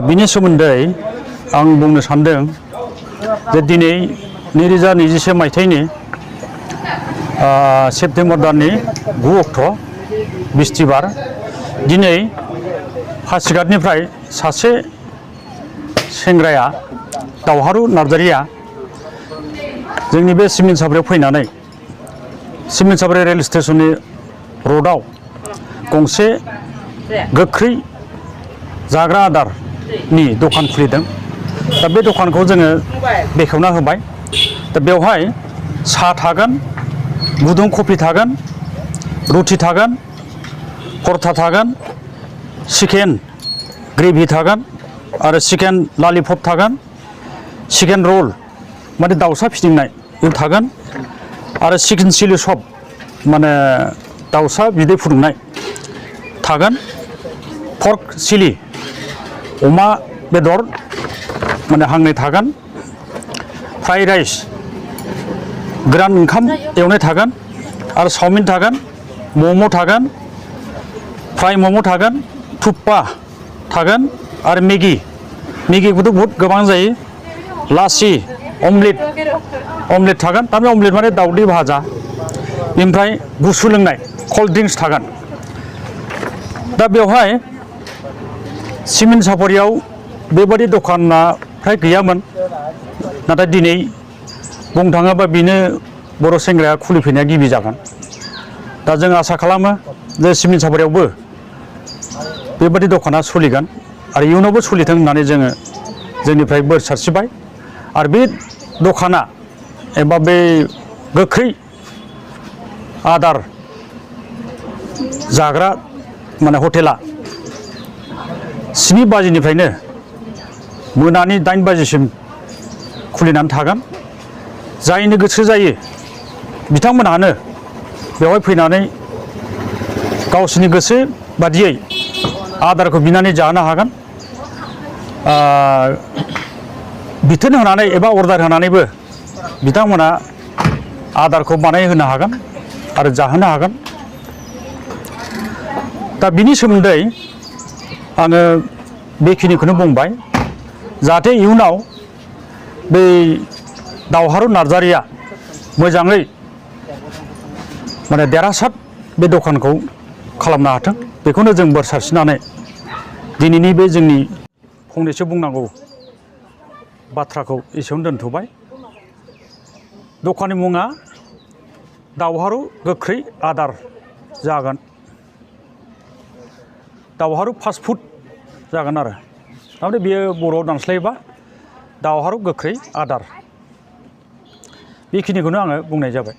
बिनि सोमोन्दै आं बुंनो सानदों जे दिनै 2021 मायथाइनि सेप्तेम्बर दाननि 9 अक्ट' बिस्तिबार दिनै पासिघाटनिफ्राय सासे सेंग्राया दावहारु नार्जारिया जोंनि बे सिमेन्ट सापरियाव फैनानै सिमेन्ट सापरि रेल स्टेशननि र'डआव गंसे गोख्रै जाग्रा आदारनि दखान खुलिदों। दा बे दखानखौ जोङो बेखेवना होबाय। दा बेवहाय साहा थागोन, गुदुं कफि थागोन, रुटि थागोन, परथा थागोन, चिकेन ग्रेभि थागोन आरो चिकेन ललिपप थागोन, चिकेन रल माने दाउसा फिदिंनाय बे थागोन आरो चिकेन चिलि सब माने दाउसा बिदै फुदुंनाय थागोन, पर्क चिलि अमा बेदर माने हांनाय थागोन, फ्राइड राइस गोरान ओंखाम एवनाय थागोन आरो चावमिन थागोन, मम' थागोन, फ्राइ मम' थागोन, थुप्पा थागोन आरो मेगिखौथ' बहुद गोबां जायो, लासि अमलेट थागोन। थारमाने अमलेट माने दाउदै भाजा, बेनिफ्राय गुसु लोंनाय कल्ड ड्रिंक्स थागोन। दा बेवहाय सिमेन्ट सापरियाव बेबादि दखाना फ्राय गैयामोन, नाथाय दिनै बुंनो थाङोबा बेनो बर' सेंग्राया खुलिफैनाया गिबि जागोन। दा जों आसा खालामो जे सिमेन्ट सापरियावबो बेबादि दखाना सोलिगोन आरो इयुनावबो सोलिथों होननानै जोङो जोंनिफ्राय बोर सारस्रिबाय। आरो बे दखाना एबा बे गोख्रै आदार जाग्रा माने हटेला 7 बाजिनिफ्रायनो मोनानि 8 बाजिसिम खुलिनानै थागोन। जायनो गोसो जायो बिथांमोनहानो बेवहाय फैनानै गावसोरनि गोसो बादियै आदारखौ बिनानै जानो हागोन। बिथोन होनानै एबा अर्डार होनानैबो बिथांमोना आदारखौ बानायहोनो हागोन आरो जाहोनो हागोन। दा बिनि सोमोन्दै आङो बेखिनिखौनो बुंबाय, जाहाथे इयुनाव बै दावहारु नार्जारिया मोजाङै माने देरहासार बे दखानखौ खालामनो हाथों, बेखौनो जों बोर सारस्रिनानै दिनैनि बे जोंनि फंनैसो बुंनांगौ बाथ्राखौ एसेयावनो दोनथ'बाय। दखाननि मुङा दावहारु गोख्रै आदार जागोन, दावहारु फास्ट फुड जागोन आरो थारमाने बेयो बर'आव दानस्लायोबा दावहारु गोख्रै आदार। बेखिनिखौनो आङो बुंनाय जाबाय।